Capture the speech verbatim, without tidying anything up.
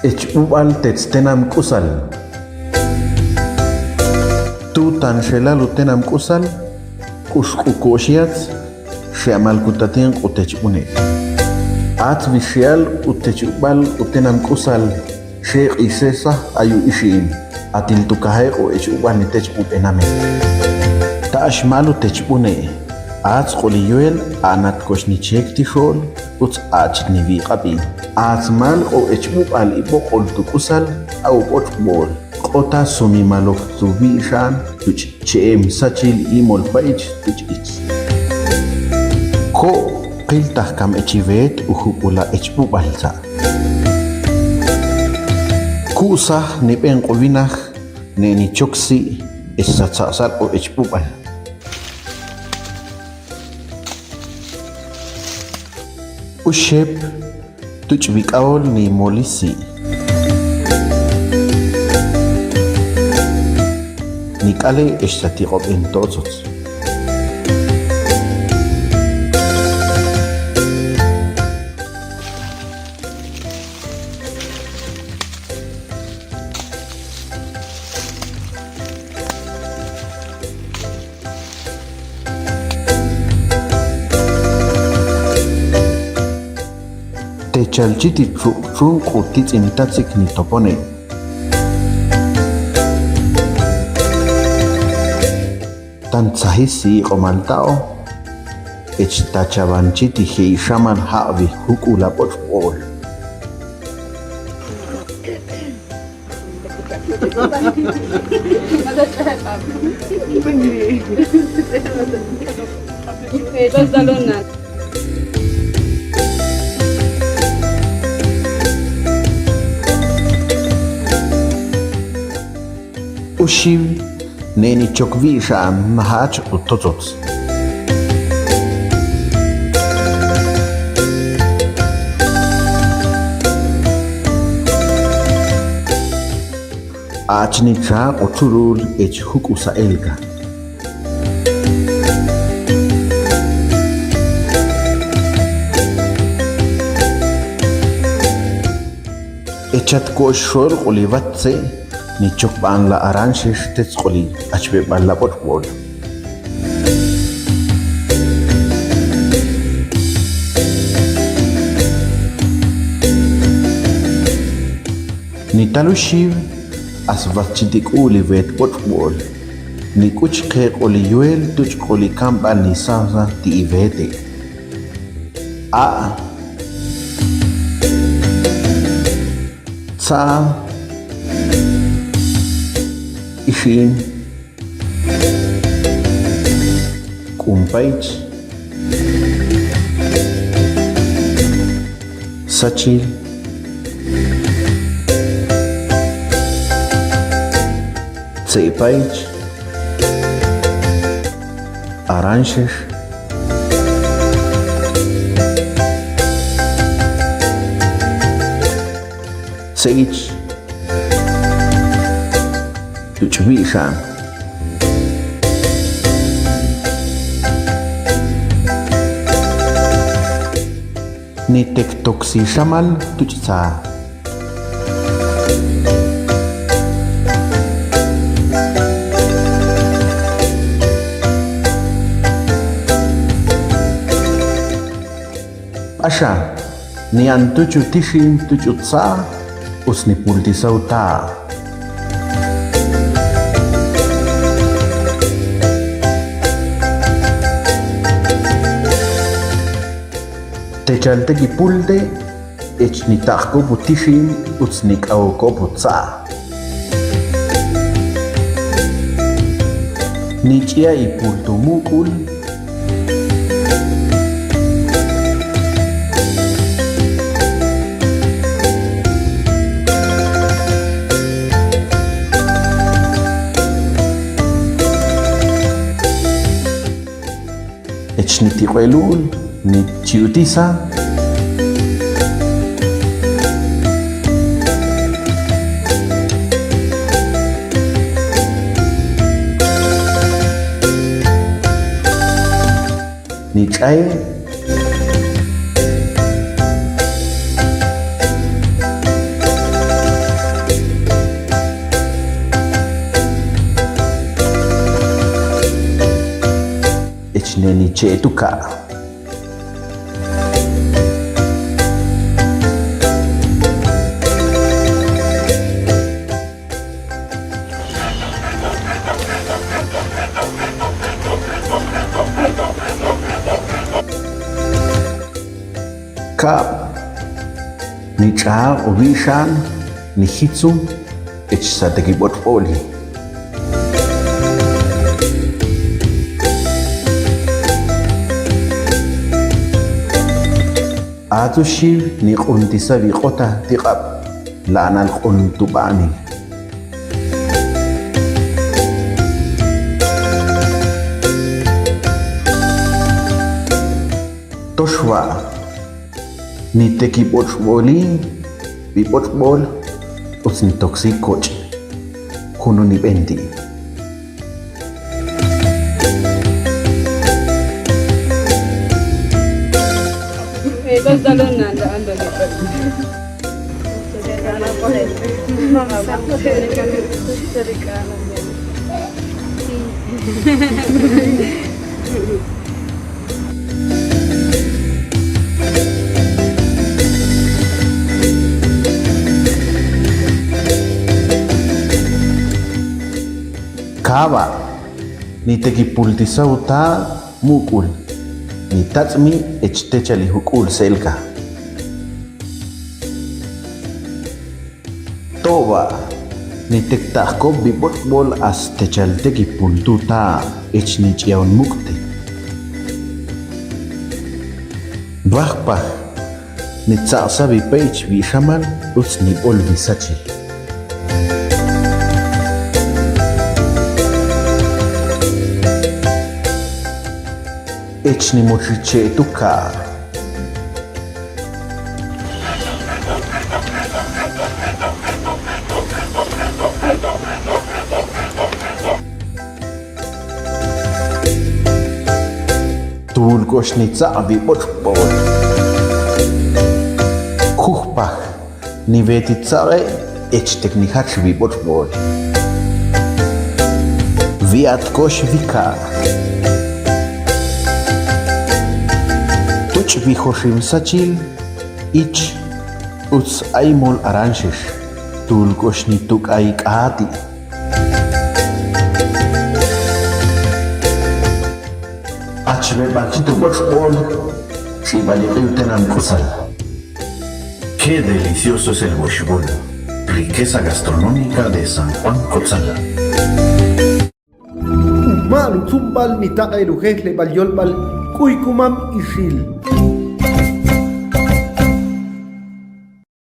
Echb'ub'al tetz tenam k'usal. Tutan xelal utenam k'usal, k'uxk'u ko'xiatz, xe'amal kutatinq'u techb'une'. Atz bix xeal utechb'ub'al utenam k'usal, xeq'isesaj ayu ixi'in, atil tukajeq'u echb'ub'al nitechb'ub'ename. Taxmal utechb'une', atz q'uli yuel, a'nat koch nichek tixol, utz ach niwi' q'ab'i. Atz malq'u echb'ub'al ib'oq'ol tu k'usal, a ub'och'b'o'ol. Q'ota sumimalok tu wi' xan, tuch' che'em sachil imol pa'ich tuch' ich. Ko' qiltaj kam echi weet ujub'ula echb'ub'al tza'. Ku'saj nib'enq'u winaj, ne' nichok si', ech tza' tza' salq'u echb'ub'al. Uxeb', tuch' wi k'aol nimoli si'. Nik'ale' ech tza tiq'ob'en to tzotzotz. Techal chi ti txu' txunq'u titz'in tatzik nitopone'. Tan tzaji si' iq'omal taq'o, ech ta chawan chi ti je' ixamal jaq'wi juk'ul ab'och'b'o'ol. Uxiw, ne' nichok wi' xan najach u totzots. Ach nichaq' u txulul ech juk'u sa'elka. Echat ko'x xol q'uli watze', nichokb'an la aranxex tetz q'uli achb'eb'al la b'och'b'ol. Nital uxiw, as watz chi ti k'u li weet b'och'b'ol, nik'uch qe q'uli yuel tuch' q'uli kamb'al nisansa ti iweete'. A', tza', ixi'in, k'umpaych, sachil, tze'paych, aranxex, tze'ich, tuch' wi' xan. Nitek toksi xamal tuch' tza. Axa, nian tuch' u tixin tuch' u tza', uts nipultisaw ta'. Techal teki pulte, ech nitaq' kop u tixin, uts nik'aw kop u tza'. Nich'i'a ipul tu muk'ul. Ech nitiq'u elu'l, nichi'utisa. Nich'ay. che'tuka'. Kab', ni ch'aab' o b'i xan ni jitzu ech sa' te kib'och' b'o'li. A tu xiw ni q'untisa b'i q'ota ti' q'ab' la'nal q'untub'anil. Toxwa', ni te kib'och' b'o'li, b'i b'och' b'o'l, uts ni toksi koch'. Jununib'en ti'. Kaba', ni te kipultisaw ta muk'ul, ni tatz'mi ech techali juk'ul selka. Toba', ni te kta'jkob b'i b'och' b'o'l a stechal te kipultu ta ech ni ch'iawn muk'ti. Bajpaj, ni tsaq'sa b'i peych b'i xamal uts ni b'ol b'i sachil. Ech ni mochi che'tuka'. Tuul koch ni tsaq' b'i b'och' b'o'l. Kujpaj, ni weti tsaq'e' ech tek ni jach b'i b'och' b'o'l. Wi'at koch wika'. Tuch' b'i joxim sachil ich uts ay mol aranxex, tuul koch ni tuk'ay k'aati'. Achb'eb'al chi tu b'och' b'o'l, ch'ib'al iq'iw tenan k'usal. Qué delicioso es el woxb'ol. Riqueza gastronómica de San Juan Cotzala. Uma'l utzumb'al mi taq'el ujejleb'al yolb'al K'uy Kumam Ixil.